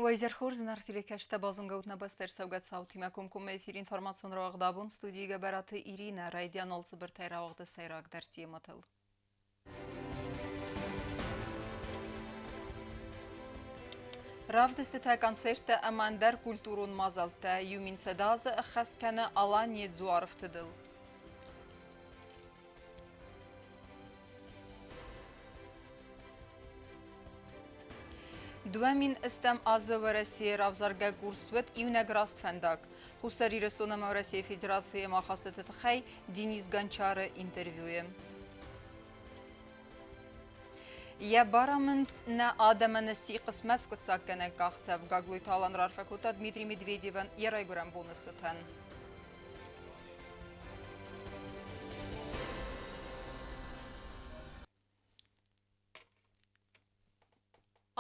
Уӕ изӕр хорз, зынаргъ телекӕсджытӕ, базонгӕ ут нӕ бӕстӕ ӕрцӕугӕ цаутимӕ комкоммӕ эфир информацион рауагъд абон студийы Гӕбӕраты Иринӕ райдиан алцыбыртӕй рауагъды сӕйрагдӕр темӕтыл. Равдыстытӕ, концерттӕ ӕмӕ ӕндӕр культурон мадзӕлттӕ 1100 азы ӕххӕст кӕны Аланийы дзуарыфтыдыл. 2008 азы Уӕрӕсейы равзаргӕ курс уыд иунӕг раст фӕндаг. Хуссар Ирыстон ӕмӕ Уӕрӕсейы Федерацийы ӕмахастыты тыххӕй Денис Гончары интервьюйы. Йӕ барамынд нӕ адӕмӕн сси хъысмӕт скъуыддзаггӕнӕг къахдзӕф. Гаглойты Алан раарфӕ кодта Дмитрий Медведевӕн йӕ райгуырӕн боны цытӕн.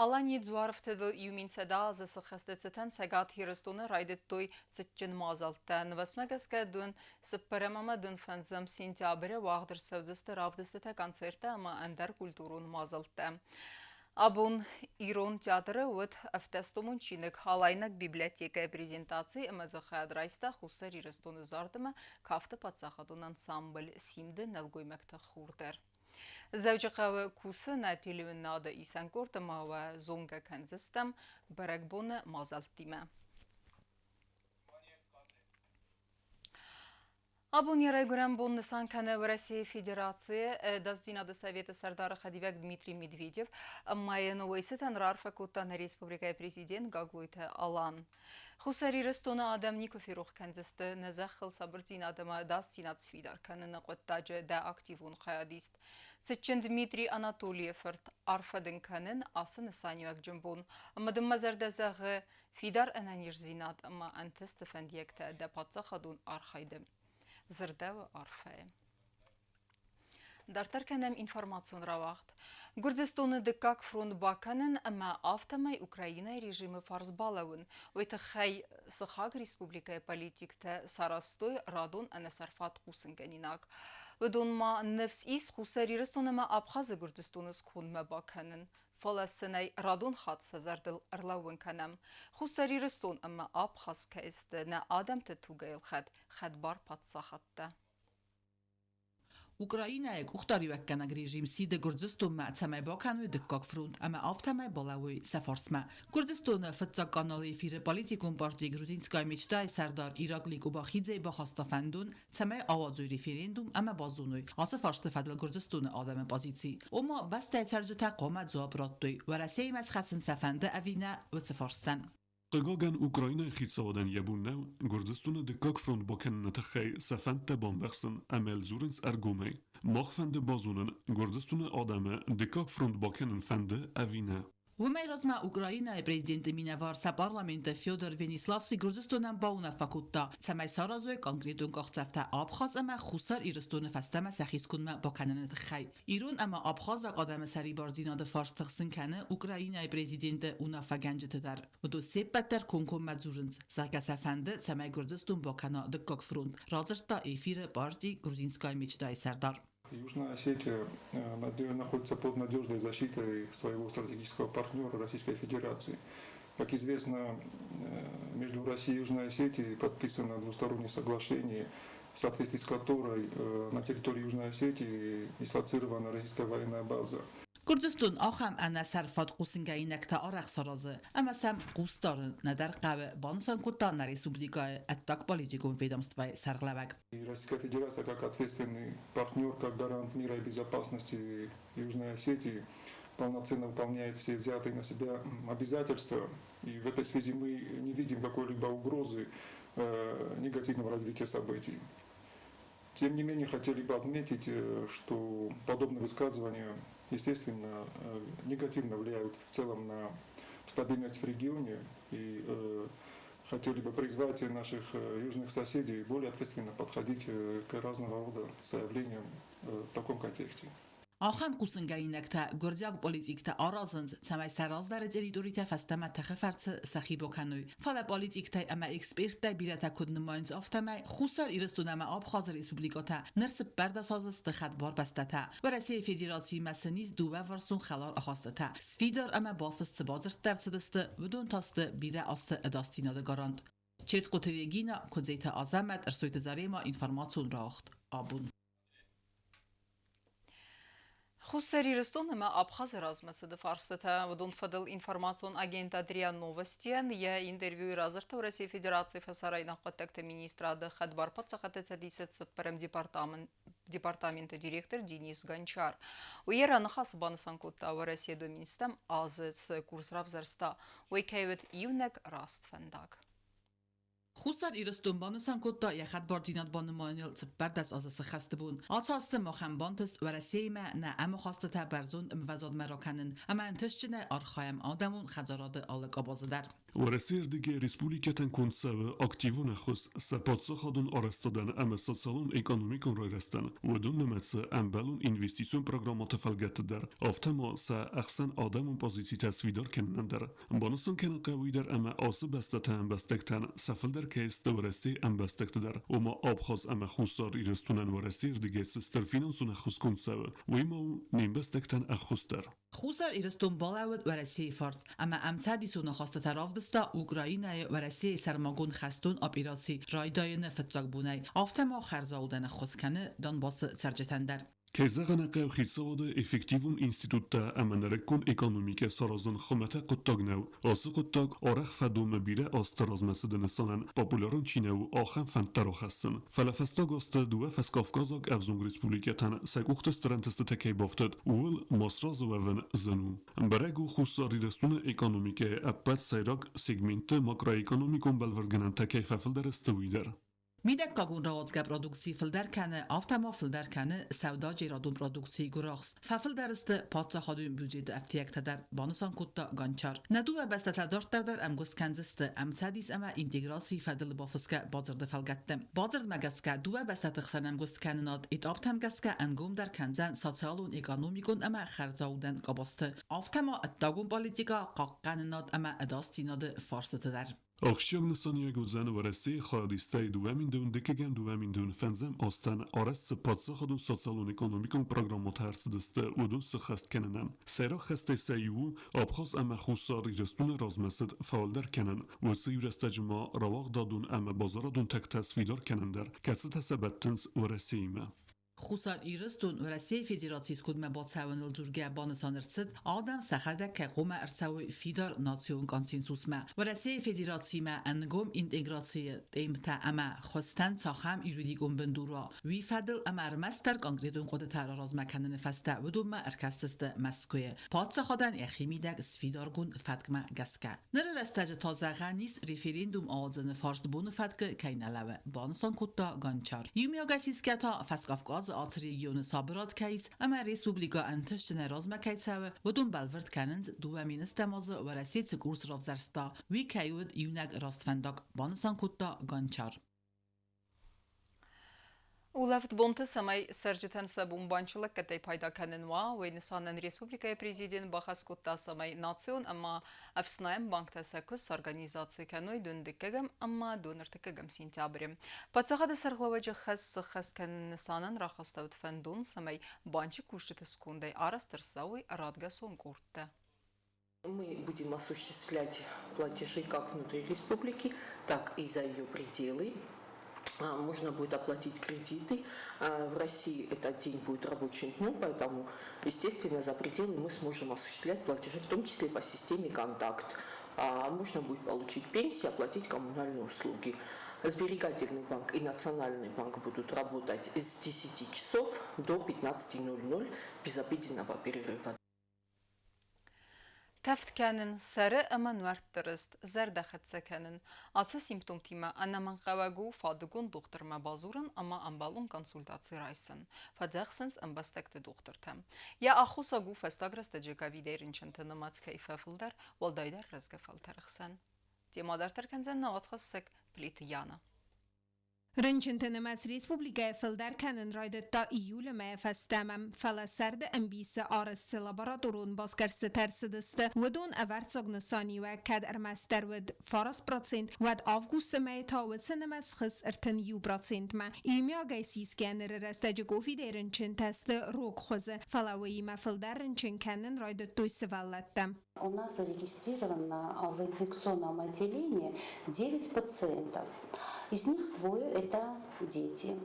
Аланийы дзуарыфтыдыл 1100 азы сыххӕсты цытӕн Цӕгат Ирыстоны райдыдтой цытджын мадзӕлттӕ. Нывӕцмӕ гӕсгӕ дын цыппӕрӕм ӕмӕ дын фӕндзӕм сентябры уагъд ӕрцӕудзысты равдыстытӕ, концерттӕ ӕмӕ ӕндӕр культурон мадзӕлттӕ. Абон Ирон театры уыд ӕвдӕстомон чиныг Алайнаг библиотекӕйы презентаци ӕмӕ дзы хайад райста Хуссар Ирыстоны зард ӕмӕ кафты паддзахадон ансамбль Симды нӕлгоймӕгты хур дӕр. Дзӕуджыхъӕуы кусы нӕ телеуынынады исӕн къорд ӕмӕ уӕ зонгӕ кӕндзыстӕм бӕрӕгбоны мадзӕлттимӕ. Абон йӕ райгуырӕн бон нысан кӕны Уӕрӕсейы Федерацийы Ӕдасдзинады Советы сӕрдары хӕдивӕг Дмитрий Медведев ӕмӕ йын уӕйцытӕн раарфӕ кодта нӕ республикӕйы президент Гаглойты Алан. Хуссар Ирыстоны адӕм никуы ферох кӕндзысты нӕ зӕххыл сабырдзинад ӕмӕ ӕдасдзинад сфидар кӕныны хъуыддаджы дӕ активон хайадист. Цытджын Дмитрий Анатолийы фырт, арфӕ дын кӕнын ацы нысаниуӕгджын бон ӕмӕ дын мӕ зӕрдӕ зӕгъы фидар ӕнӕниздзинад ӕмӕ ӕнтысты фӕндиӕгтӕ дӕ паддзахадон архайды, дзырдӕуы арфӕйы. Дарддӕр кӕнӕм информацион рауагъд. Гуырдзыстоны дыккаг фронт бакӕнын ӕмӕ афтӕмӕй Украинӕйы режимы фарс балӕууын, уый тыххӕй сыхаг республикӕйы политиктӕ сарӕзтой радон ӕнӕсӕрфат хъусынгӕнинаг. Уыдон ма ныфс ис Хуссар Ирыстон ӕмӕ Абхазы Гуырдзыстоны скондмӕ бакӕнын. Фӕлӕ сын ӕй радон хатт сӕ зӕрдыл ӕрлӕууын кӕнӕм, Хуссар Ирыстон ӕмӕ Абхаз кӕй сты нӕ адӕмты тугӕйлхӕд хӕдбар паддзахадтӕ. Украинӕйы къухдариуӕггӕнӕг режим сиды Гуырдзыстонмӕ, цӕмӕй бакӕной дыккаг фронт ӕмӕ афтӕмӕй балӕууой сӕ фарсмӕ. Гуырдзыстоны фыццаг каналы эфиры политикон парти Грузинская мечта-йы сӕрдар Ираклий Къобахидзе бахаста фӕндон, цӕмӕй ауадзой референдум ӕмӕ базоной ацы фарсты фӕдыл Гуырдзыстоны адӕмы позици. Ома, бӕстӕйы цӕрджытӕ хъуамӕ дзуапп радтой, Уӕрӕсеимӕ схӕцын сӕ фӕнды ӕви нӕ, уыцы фарстӕн. Хъыгагӕн, Украинӕйы хицауадӕн йӕ бон нӕу Гуырдзыстоны дыккаг фронт бакӕныны тыххӕй сӕ фӕндтӕ бамбӕхсын ӕмӕ дзурынц ӕргомӕй. Мах фӕнды базонын, Гуырдзыстоны адӕмы дыккаг фронт бакӕнын фӕнды ӕви нӕ. Уымӕй размӕ Украинӕйы президенты минӕвар сӕ парламенты Федор Вениславский Гуырдзыстонӕн бауынаффӕ кодта, цӕмӕй саразой конкретон къахдзӕфтӕ Абхаз ӕмӕ Хуссар Ирыстоны фӕстӕмӕ сӕхи скондмӕ бакӕныны тыххӕй. Ирон ӕмӕ абхазаг адӕмы сӕрибардзинады фарст тыхсын кӕны Украинӕйы президенты уынаффӕгӕнджыты дӕр. Уыдон се ппӕт дӕр комкоммӕ дзурынц, зӕгъгӕ сӕ фӕнды, цӕмӕй Гуырдзыстон бакӕна дыккаг фронт, радзырдта эфиры парти Грузинская мечта-йы сӕрдар. Южная Осетия находится под надежной защитой своего стратегического партнера Российской Федерации. Как известно, между Россией и Южной Осетией подписано двустороннее соглашение, в соответствии с которой на территории Южной Осетии дислоцирована российская военная база. Гуырдзыстон ахӕм ӕнӕсӕрфат хъусынгӕнинӕгтӕ арӕх саразы ӕмӕ сӕм хъус дарын нӕдӕр хъӕуы, банысан кодта нӕ республикӕйы ӕддагполитикон ведомствойы сӕргълӕууӕг. Российская Федерация как ответственный партнер, как гарант мира и безопасности Южной Осетии полноценно выполняет все взятые на себя обязательства. И в этой связи мы не видим какой-либо угрозы негативного развития событий. Тем не менее, хотели бы отметить, что подобные высказывания, естественно, негативно влияют в целом на стабильность в регионе и хотели бы призвать наших южных соседей более ответственно подходить к разного рода заявлениям в таком контексте. Ахӕм хъусынгӕнинӕгтӕ гуырдзиаг политиктӕ аразынц, цӕмӕй сӕ раздӕры территоритӕ фӕстӕмӕ тыхы фӕрцы сӕхи бакӕной. Фӕлӕ политиктӕй ӕмӕ эксперттӕй бирӕтӕ куыд нымайынц, афтӕмӕй Хуссар Ирыстон ӕмӕ Абхазы республикӕтӕ ныр 14 азы сты хӕдбар бӕстӕтӕ. Уӕрӕсейы Федерациимӕ сын ис дыууӕварсон хӕлар ахастытӕ. Сфидар ӕмӕ бафыст цы бадзырдтӕ ӕрцыдысты, уыдон та сты бирӕ азты ӕдасдзинады гарант. Чертхъоты Регина, Куыдзеты Азӕмӕт, Ӕрсойты Зарема, информацион рауагъд абон. Хуссар Ирыстон ӕмӕ Абхазы размӕцыды фарстытӕ, уыдон фӕдыл информацион агентад РИА Новости-йӕн йӕ интервьюйы радзырдта Уӕрӕсейы Федерацийы фӕсарӕйнаг хъуыддӕгты министрады хӕдбар паддзахады цӕдисы цыппӕрӕм департаменты директор Денис Гончар. Уый йӕ раныхасы банысан кодта, Уӕрӕсе доминстӕм азы цы курс равзӕрста, уый кӕй уыд иунӕг раст фӕндаг. Хуссар Ирыстон банысан кодта йӕ хӕдбардзинад банымайыныл 14 азы сыххӕсты бон. Ацы азты махӕн бантыст Уӕрӕсеимӕ нӕ ӕмахастытӕ бӕрзонд ӕмвӕзадмӕ ракӕнын ӕмӕ ӕнтыстджынӕй архайӕм адӕмон хӕдзарады алы къабазы дӕр. Уӕрӕсейы рдыгӕй республикӕтӕн конд цӕуы активон ӕххуыс сӕ паддзахадон арӕзтадӕн ӕмӕ социалон-экономикон райрӕзтӕн, уыдон нымӕцы ӕмбӕлон инвестицион программӕты фӕлгӕтты дӕр, афтӕ ма сӕ ӕхсӕн адӕмон позицитӕ сфидар кӕнынӕн дӕр. Банысан кӕнын хъӕуы уый дӕр, ӕмӕ ацы бӕстӕты ӕмбӕстӕгтӕн сӕ фылдӕр кӕй сты Уӕрӕсейы ӕмбӕстӕгты дӕр, ома Абхаз ӕмӕ Хуссар Ирыстонӕн Уӕрӕсейы рдыгӕй цы стыр финансон ӕххуысгонд цӕуы, уый ма у не мбӕстӕгтӕн ӕххуыс дӕр. Хуссар Ирыстон балӕууыд Уӕрӕсейы фарс ӕмӕ ӕмцӕдисон ахастытӕ равдыста Украинӕйы Уӕрӕсейы сӕрмагонд хӕстон операци райдайыны фыццаг бонӕй, афтӕ ма хӕрзаудӕн ӕххуыс кӕны Донбассы цӕрджытӕн дӕр. Кӕй зӕгъын ӕй хъӕуы, хицауады эффективон институттӕ ӕмӕ нырыккон экономикӕ саразын хуымӕтӕг хъуыддаг нӕу. Ацы хъуыддаг арӕх фӕдомы бирӕ азты размӕ цыды нысанӕн популярон чи нӕу, ахӕм фӕндтӕ рахӕссын. Фӕлӕ фӕстаг азты дыууӕ фӕскавказаг ӕвзонг республикӕтӕн сӕ къухты стыр ӕнтыстытӕ кӕй бафтыд, ууыл ма сразы уӕвын зын у. Бӕрӕг у, Хуссар Ирыстоны экономикӕйы ӕппӕт сӕйраг сегментты макроэкономикон бӕлвырдгӕнӕнтӕ кӕй фӕфылдӕр сты, уый дӕр. Мидӕггагон рауадзгӕ продукци фылдӕр кӕны, афтӕ ма фылдӕр кӕны сӕудӕджерадон продукцийы гуырахст. Фӕфылдӕр сты паддзахадон бюджеты ӕфтиӕгтӕ дӕр, банысан кодта Гончар. Нӕ дыууӕ бӕстӕтӕ дарддӕр дӕр ӕмгуыст кӕндзысты ӕмцӕдис ӕмӕ интеграцийы фӕдыл бафысгӕ бадзырды фӕлгӕтты. Бадзырдмӕ гӕсгӕ дыууӕ бӕстӕты хсӕн ӕмгуысткӕнынад этаптӕм гӕсгӕ ӕнгомдӕр кӕндзӕн социалон-экономикон ӕмӕ хӕрзаудӕн къабӕзты, афтӕ ма ӕддагон политикӕ, хъахъхъӕнынад ӕмӕ ӕдасдзинады фарстыты дӕр. Ахсджиаг нысаниуӕг уыдзӕн Уӕрӕсейы хайадистӕй 2012-ӕм 2025 азтӕн арӕзт цы паддзахадон социалон-экономикон программӕтӕ ӕрцыдысты, уыдон сыххӕст кӕнынӕн. Сӕйраг хӕстӕй сӕ иу у Абхаз ӕмӕ Хуссар Ирыстоны размӕцыд фӕуӕлдӕр кӕнын, уыцы иурӕстӕджы ма рауагъдадон ӕмӕ базарадон тӕгтӕ сфидар кӕнын дӕр, кӕцытӕ сӕ бӕттынц Уӕрӕсеимӕ. Хуссар Ирыстон Уӕрӕсейы Федерацийы скондмӕ бацӕуыныл дзургӕ банысан ӕрцыд, адӕм сӕхӕдӕг кӕй хъуамӕ ӕрцӕуой фидар национ консенсусмӕ. Уӕрӕсейы Федерациимӕ ӕнгом интеграцийы темтӕ ӕмӕ хуызтӕн цахӕм юридикон бындур уа, уый фӕдыл ӕмӕ ӕрмӕстдӕр конкретон хъуыдытӕ раразмӕ кӕныны фӕстӕ уыдонмӕ ӕркӕсдзысты Мӕскуыйы. Паддзахадӕн йӕхимидӕг сфидаргонд фӕткмӕ гӕсгӕ. Ныры рӕстӕджы та зӕгъӕн ис, референдум ауадзыны фарст боны фӕткы кӕй нӕ лӕууы, банысан кодта Гончар. Иумиагӕй сисгӕ та Фӕскавказы ацы регионы сабырад кӕй ис ӕмӕ республикӕ ӕнтыстджынӕй размӕ кӕй цӕуы, уыдон бӕлвырд кӕнынц, 2010 азы Уӕрӕсе цы курс равзӕрста, уый кӕй уыд иунӕг раст фӕндаг, банысан кодта Гончар. Улӕфт бонты цӕмӕй цӕрджытӕн сӕ бон банчы лӕггӕдтӕй пайда кӕнын уа, уый нысанӕн республикӕйы президент бахӕс кодта, цӕмӕй национ ӕмӕ ӕфснайӕн банктӕ сӕ куыст сорганизаци кӕной дыууындыккӕгӕм ӕмӕ 25 сентябры. Паддзахады сӕргълӕууӕджы хӕс сыххӕст кӕныны нысанӕн рахастӕуыд фӕндон, цӕмӕй банчы кусджыты скондӕй арӕзт ӕрцӕуой радгӕсон къордтӕ. Мы будем осуществлять платежи как внутри республики, так и за ее пределы. Можно будет оплатить кредиты. В России этот день будет рабочим днем, поэтому, естественно, за пределы мы сможем осуществлять платежи, в том числе по системе «Контакт». Можно будет получить пенсию, оплатить коммунальные услуги. Сберегательный банк и Национальный банк будут работать с 10 часов до 15:00 без обеденного перерыва. Тӕвд кӕнын, сӕры ӕмӕ нуӕртты рыст, зӕрдӕ хӕццӕ кӕнын. Ацы симптомтимӕ ӕнӕмӕнгхъӕуӕг у фадыгон дохтырмӕ бадзурын ӕмӕ ӕмбӕлон консультаци райсын, фӕдзӕхсынц ӕмбӕстӕгты дохтыртӕ. Йӕ аххосаг у фӕстаг рӕстӕджы ковидӕй рынчынты нымӕц кӕй фӕфылдӕр, уӕлдайдӕр рӕзгӕ фӕлтӕры хсӕн. Темӕ дарддӕр кӕндзӕн нӕ уацхӕссӕг Плиты Яна. Рынчынты нымӕц республикӕйы фылдӕр кӕнын райдыдта июлы мӕйӕ фӕстӕмӕ, фӕлӕ сӕрды ӕмбисы арӕзт цы лабораторон басгӕрстытӕ ӕрцыдысты, уыдон ӕвӕрццаг нысаниуӕг кӕд ӕрмӕстдӕр уыд 9%, уӕд августы мӕйы та уыцы нымӕц схызт 31%-мӕ. Иумиагӕй сисгӕ ныры рӕстӕджы ковидӕй рынчынтӕ сты рог хуызы, фӕлӕ уыимӕ фылдӕр рынчын кӕнын райдыдтой сывӕллӕттӕ. У нас зарегистрировано в инфекционном отделении 9 пациентов. Из них двое – это дети.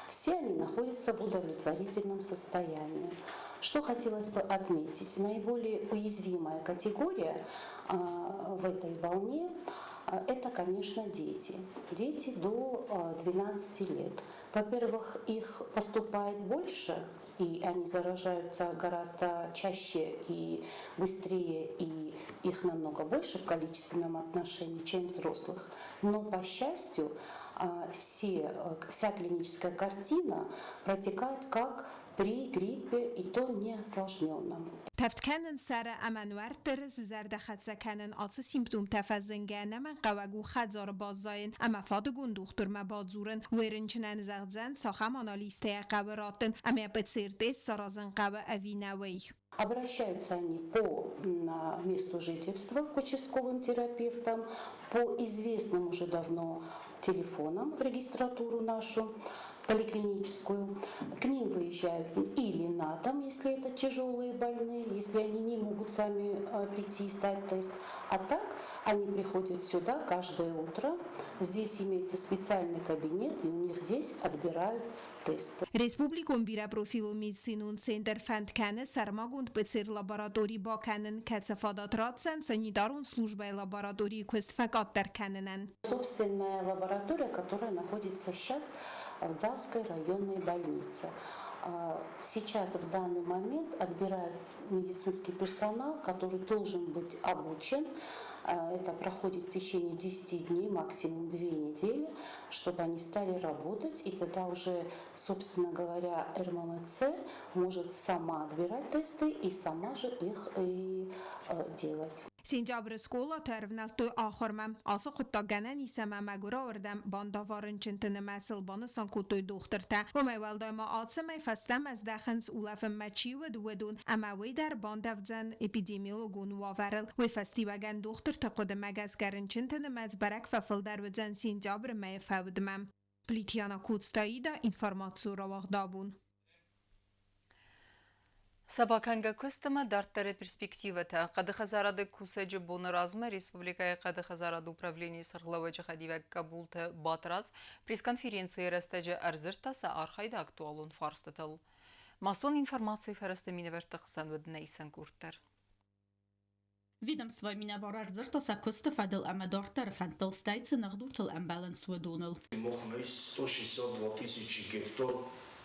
Все они находятся в удовлетворительном состоянии. Что хотелось бы отметить? Наиболее уязвимая категория в этой волне – это, конечно, дети. Дети до 12 лет. Во-первых, их поступает больше, и они заражаются гораздо чаще и быстрее, и их намного больше в количественном отношении, чем взрослых. Но, по счастью, вся клиническая картина протекает как при гриппе, и то не осложненном. Тӕвд кӕнын сӕры ӕмӕ нуӕртты рыст, зӕрдӕхӕццӕ кӕнын ацы симптомтӕ фӕзынгӕ ӕнӕмӕнгхъӕуӕг у хӕдзары баззайын ӕмӕ фадыгон дохтырмӕ бадзурын. Уый рынчынӕн зӕгъдзӕн, цахӕм анализтӕ йӕ хъӕуы раттын ӕмӕ ПЦР-тест саразын хъӕуы ӕви нӕ, уый. Обращаются они по месту жительства к участковым терапевтам, по известным уже давно телефонам в регистратуру нашу поликлиническую. К ним выезжают или на дом, если это тяжелые больные, если они не могут сами прийти и сдать тест. А так они приходят сюда каждое утро. Здесь имеется специальный кабинет, и у них здесь отбирают тесты. Республикон бирӕпрофилон медицинон центр фӕнд кӕны сӕрмагонд ПЦР-лаборатори бакӕнын, кӕцы фадат ратдзӕн санитарон службӕйы лабораторийы куыст фӕкъаддӕр кӕнынӕн. Собственная лаборатория, которая находится сейчас в Дзавской районной больнице. Сейчас в данный момент отбирают медицинский персонал, который должен быть обучен. Это проходит в течение 10 дней, максимум 2 недели, чтобы они стали работать. И тогда уже, собственно говоря, РММЦ может сама отбирать тесты и сама же их и делать. Сентябры скъолатӕ ӕрывнӕлдтой ахуырмӕ. Ацы хъуыддаг гӕнӕн ис ӕмӕ мӕгуырауӕрдӕм бандава рынчынты нымӕцыл, банысан кодтой дохтыртӕ. Уымӕй уӕлдай ма алцӕмӕй фӕстӕмӕ здӕхынц улӕфынмӕ чи уыд, уыдон, ӕмӕ уый дӕр бандавдзӕн эпидемиологон уавӕрыл. Уый фӕстиуӕгӕн дохтырты хъуыдымӕ гӕсгӕ рынчынты нымӕц бӕрӕг фӕфылдӕр уыдзӕн сентябры мӕйы фӕудмӕ. Плитьяна Куцтаида, информацион рауагъдабон. Сӕ бакӕнгӕ куыстмӕ дарддӕры перспективӕтӕ. Хъӕды хӕдзарады кусӕджы боны размӕ республикӕйы хъӕды хӕдзарады управленийы сӕргълӕууӕджы хӕдивӕг Къӕбулты Батрадз пресс-конференцийы рӕстӕджы ӕрдзырдта сӕ архайды актуалон фарстытыл. Массон информацийы фӕрӕзты минӕвӕртты хсӕн уыд нӕ исӕн къорд дӕр. Ведомствойы минӕвар ӕрдзырдта сӕ куысты фӕдыл ӕмӕ дарддӕры фӕндтыл, стӕй цы ныхдуртыл ӕмбӕлынц, уыдоныл. Махмӕ ис 162 тысячи гектар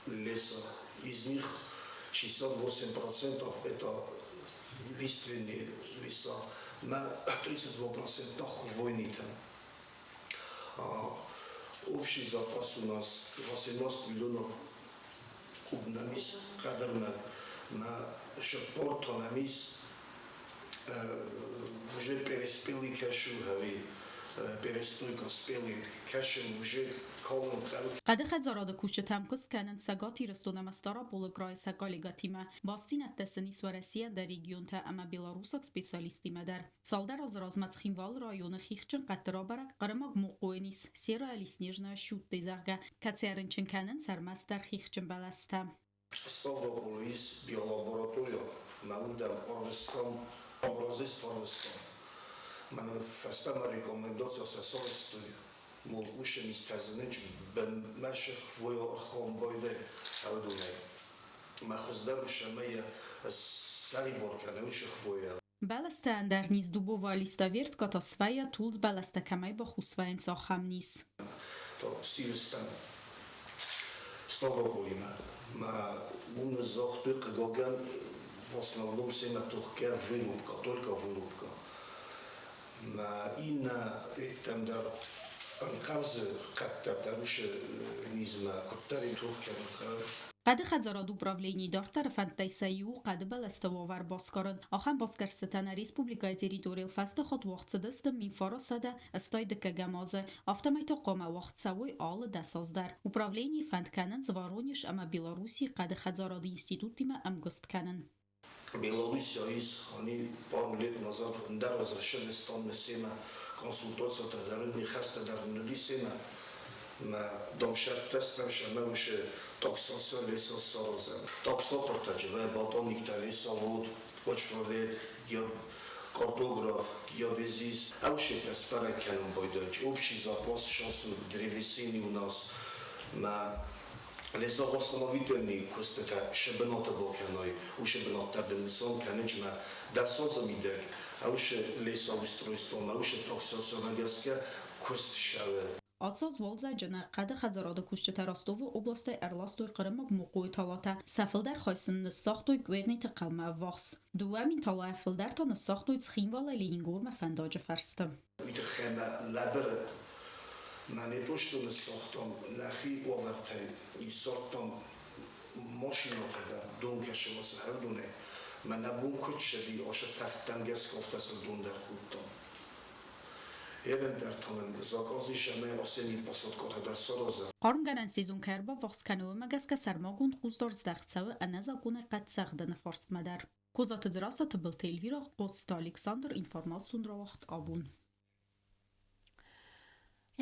леса. Из них 68% это лиственные леса, на 32% хвойнитӕ. Общий запас у нас 18 миллионов кубнамис хъӕдӕрмӕг. Мӕ 40 тоннамис уже переспелый кӕшу ӕви перестойка спелый кӕшын уже калын хъӕуы. Хъӕды хӕдзарады кусджытӕ ӕмкуыст кӕнынц Цӕгат Ирыстон ӕмӕ Стъараполы крайы сӕ коллегӕтимӕ. Бастдзинӕдтӕ сын ис Уӕрӕсейы ӕндӕр регионтӕ ӕмӕ белорусаг специалисттимӕ дӕр. Цалдӕр азы размӕ Цхинвалы районы хихджын хъӕдты рабӕрӕг хъырымаг мохъойы низ серая или снежная щутта, зӕгъгӕ, кӕцыйӕ рынчын кӕнынц ӕрмӕстдӕр хихджын бӕлӕстӕ. Ставрополы ис биолаборатория, мӕ уырдӕм арвыстам, образец арвыстам. Мӕнӕн фӕстӕмӕ рекомендация сӕ сарӕзтой, мол, уыцы низтӕ дзы бынмӕ хвоя ӕрхӕмбайдӕй ӕвдонӕй. Мӕ хуыздӕр усӕмӕ ссӕрибар кӕны уыцы хвоя. Бӕлӕстӕ ӕндӕр низ дубовая листовертка та свӕййы тулдз бӕлӕстӕ кӕмӕй бахус вӕййынц, ахӕм низ. Сивыстӕм Ставрополимӕ. Мӕ уым ныzzагътой, хъыгагӕн, в основном семӕ тохгӕ вырубка, только вырубка. Мӕ иннӕ еттӕм дӕр ӕнхъӕвзы хъӕдтӕ дӕр уыцы низмӕ куыддӕр тох кӕнын хъӕуы. Хъӕды хӕдзарады управленийы дарддӕры фӕндтӕй сӕ иу у хъӕды бӕлӕсты уавӕр басгарын. Ахӕм басгӕрстытӕ нӕ республикӕйы территорийыл фӕстаг хатт уагъд цыдысты 1982 азы. Афтӕмӕй та хъуамӕ уагъд цӕуой алы 10 аз дӕр. Управленийы фӕнд кӕнынц Воронеж ӕмӕ Белоруссийы хъӕды хӕдзарады институттимӕ ӕмгуыст кӕнын. Белоруссия из, они пару лет назад ӕндӕр разрешили стан семӕ консультациятӕ дӕр, ныхӕстӕ дӕр уыди семӕ. Мӕ домсӕттӕ стӕм сӕмӕ уышы таксация леса саразӕм. Таксатортӕ, ботаниктӕ, лесовод, почвовед, картограф, геодезист. Ӕвшетӕ сбӕрӕг кӕнын байдайч. Общий запас сейчас древесины у нас. Мӕ лесовосстановительный куыстытӕ шы бынаты бакӕной, уышы бынаттӕ дын нысан кӕнынч мӕ 10 азы мидӕг ӕвшы лесоустройствомӕ, уышы таксациямӕ гӕсгӕ куыст ссӕуы. Ацы аз уалдзӕджы нӕ хъӕды хӕдзарады кусджытӕ Ростовы областӕй ӕрластой хъырымаг мукъуйы талатӕ. Сӕ фылдӕр хай сын ныссагътой Къверниты хъӕумӕ ӕввахс. 2000 талайӕ фылдӕр та ныссагътой Цхинвалӕй Ленингормӕ фӕндаджы фӕрсты. Уый тыххӕй мӕ лӕбыры мӕ не то что ныссагътам нӕхи уавӕртӕй, иссардтам машинӕтӕ дӕр дон кӕсы уыцы хӕрдонӕй. Мӕ нӕ бон куыд ссыди, ашы тӕвдтӕм гӕсгӕ афтӕ сын дон дӕр кодтам. Ерын дӕр та нын заказ ис ӕмӕ осенний посадкӕтӕ дӕр саразӕм. Хъармгӕнӕн сезон кӕй ӕрбаввахс кӕны, уымӕ гӕсгӕ сӕрмагонд хъусдард здӕхт цӕуы ӕнӕзакъонӕй хъӕд цӕгъдыны фарстмӕ дӕр. Козаты Дзерассӕ, Тыбылты Эльвира, Хъоцты Александр, информацион рауагъд «Абон».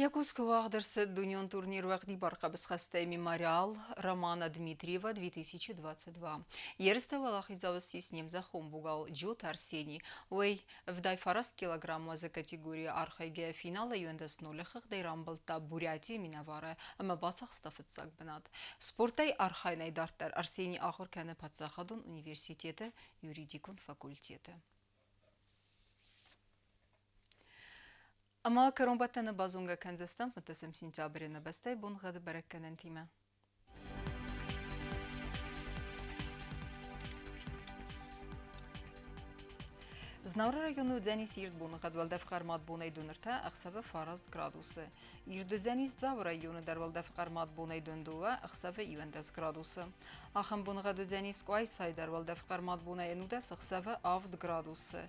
Якутскы уагъд ӕрцыд дунеон турнир уӕгъдибар хъӕбысхӕстӕй «Мемориал» Романа Дмитриева 2022. Ерыстӕ уӕлахиздзау ссис не мзӕххон богал Джоты Арсений. Уый 79 килограмм уӕзы категорийы архайгӕйӕ финалы 11-0 хыгъдӕй рамбылдта Бурятийы минӕвары ӕмӕ бацахста фыццаг бынат. Спортӕй архайынӕй дарддӕр Арсений ахуыр кӕны паддзахадон университеты юридикон факультеты. Ӕмӕ кӕронбӕттӕны базонгӕ кӕндзыстӕм 15 сентябры нӕ бӕстӕйы боныгъӕды бӕрӕггӕнӕнтимӕ. Знауыры районы уыдзӕнис ирд боныгъӕд, уӕлдӕф хъӕрмад бонӕй 23, ӕхсӕвы 9 градусы. Ирд уыдзӕнис Дзауы районы дӕр, уӕлдӕф хъӕрмад бонӕй 12, ӕхсӕвы 11 градусы. Ахӕм боныгъӕд уыдзӕнис Къуайсайы дӕр, уӕлдӕф хъӕрмад бонӕй 11, ӕхсӕвы 7 градусы.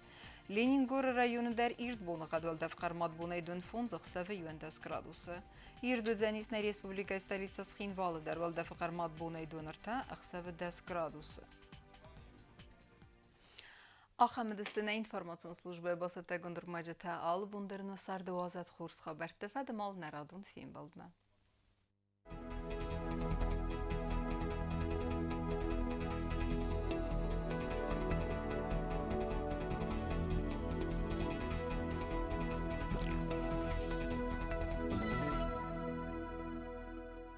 Ленингоры районы дӕр ирд боныгъӕд, уӕлдӕф хъӕрмад бонӕй 15, ӕхсӕвы 11 градусы. Ирд уыдзӕнис нӕ республикӕйы столицӕ Цхинвалы дӕр, уӕлдӕфы хъӕрмад бонӕй 23, ӕхсӕвы 10 градусы. Ахӕм уыдысты нӕ информацион службӕйы бацӕттӕгонд ӕрмӕджытӕ. Алы бон дӕр нӕ царды уадзӕд хорз хабӕртты фӕдыл нӕ радон фембӕлдмӕ.